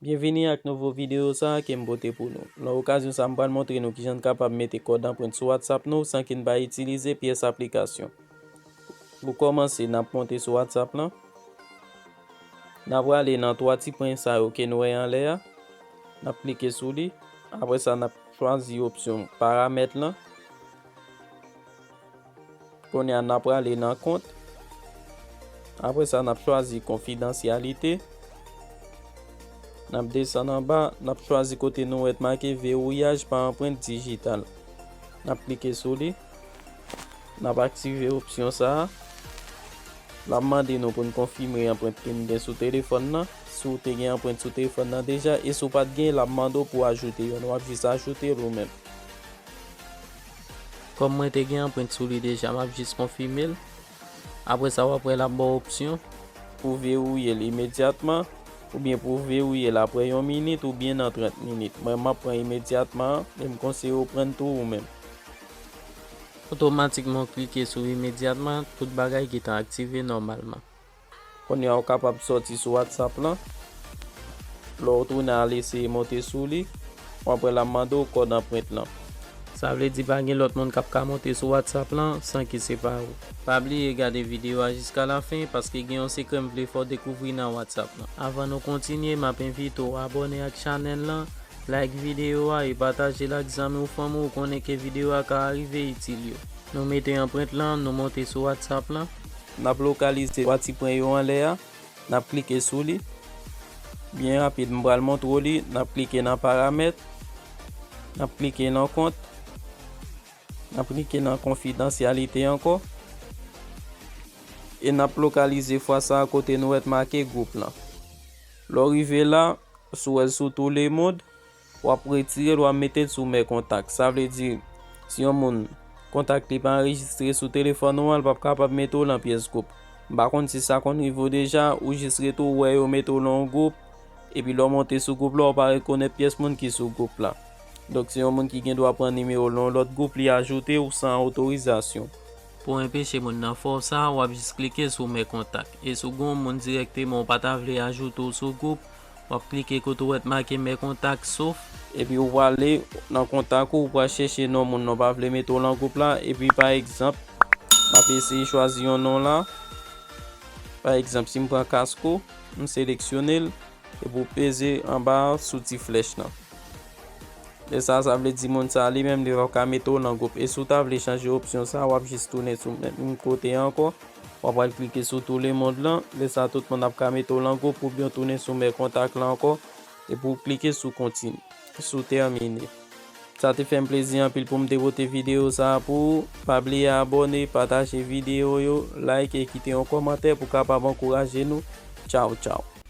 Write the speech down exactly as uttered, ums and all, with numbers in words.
Byenvini ak nouvo videyo sa a ke m pote pou nou. Nan okazyon sa a, m pral montre nou kijan n kapab mete kòd anprent sou WhatsApp nou san ke n pa itilize pyès aplikasyon. Pou kòmanse, n ap monte sou WhatsApp lan. N ap prale nan twa ti pwen sa yo ke n wè anlè a. N ap klike sou li. Apre sa, n ap chwazi opsyon paramèt lan. Kounye a, n ap prale nan kont. Apre sa, n ap chwazi konfidansyalite. N ap desann anba, n ap chwazi kote nou wè t make vewouyaj pa anprent dijital. N ap klike sou li. N ap aktive opsyon sa a. L ap mande nou pou n konfime anprent ke n gen sou telefòn nan. Si w te gen anprent sou telefòn nan deja, e si w pa t gen, l ap mande w pou w ajoute youn. W ap jis ajoute l ou menm. Kòm mwen te gen anprent sou li deja, m ap jis konfime l. Apre sa, w ap wè l ap ba w opsyon pou w vewouye l imedyatman, oubyen pou w vewouye l apre yon minit oubyen nan trant minit. Mwen, m ap pran imedyatman an, e m konseye w pran l tou ou menm. Otomatikman, w klike sou imedyatman, tout bagay gentan aktive nòmalman. Kounye a, w kapab sòti sou WhatsApp lan. Lè w tounen al eseye monte sou li, w ap wè l ap mande w kòd anprent lan. Sa vle di pa gen lòt moun k ap ka monte sou WhatsApp lan san ke se pa ou. Pa bliye gade videyo a jiska lafen, paske gen yon sekrè m vle fè w dekouvri nan WhatsApp lan. Avan nou kontinye, m ap envite w abòne ak chanèl lan, like videyo a e pataje l ak zanmi w, fanmi w ou konnen ke videyo a ka rive itil yo. Nou mete anprent lan, nou monte sou WhatsApp lan. N ap lokalize twa ti pwen yo anlè a. N ap klike sou li. Byen rapid, m pral montre w li. N ap klike nan paramèt. N ap klike nan kont. N ap klike nan konfidansyalite ankò. E n ap lokalize fwa sa a kote nou wè t make gwoup lan. Lè w rive la, si w wè l sou tou le mond, w ap retire l, w ap mete l sou mè kontak. Sa vle di, si yon moun kontak li pa anrejistre sou telefòn ou an, l p ap kapab mete w lan pyès gwoup. M pa konn si sa konn rive w deja, ou jis rete w wè yo mete w lan yon gwoup, epi lè w monte sou gwoup la, w pa rekonèt pyès moun ki sou gwoup la. Donk, se yon moun ki gen dwa pran nimewo l lan yon lòt gwoup, li ajoute w san otorizasyon. Pou enpeche moun nan fè w sa, w ap jis klike sou mè kontak. E si w gen yon moun dirèkteman w pa ta vle ajoute w sou gwoup, w ap klike kote w wè t make mè kontak sof. Epi w prale nan kontak ou, w pral chèche non moun nan w pa vle mete w lan gwoup la. Epi pa egzanp, m ap eseye chwazi yon non la. Pa egzanp, si m pran Kasko, m seleksyone l, epi w peze anba a sou ti flèch lan. Lè sa a, sa vle di moun sa a li menm, li p ap ka mete w lan gwoup. E si w ta vle chanje opsyon sa a, w ap jis tounen sou menm kote a ankò. W ap al klike sou tou le mond lan. Lè sa a, tout moun ap ka mete w lan gwoup oubyen w tounen sou mè kontak lan ankò. Epi w klike sou kontini, sou tèmine. Sa te fè m plezi anpil pou m te pote videyo sa a pou ou. Pa bliye abòne, pataje videyo yo, like e kite yon kòmantè pou kapab ankouraje nou. Tchaw, tchaw.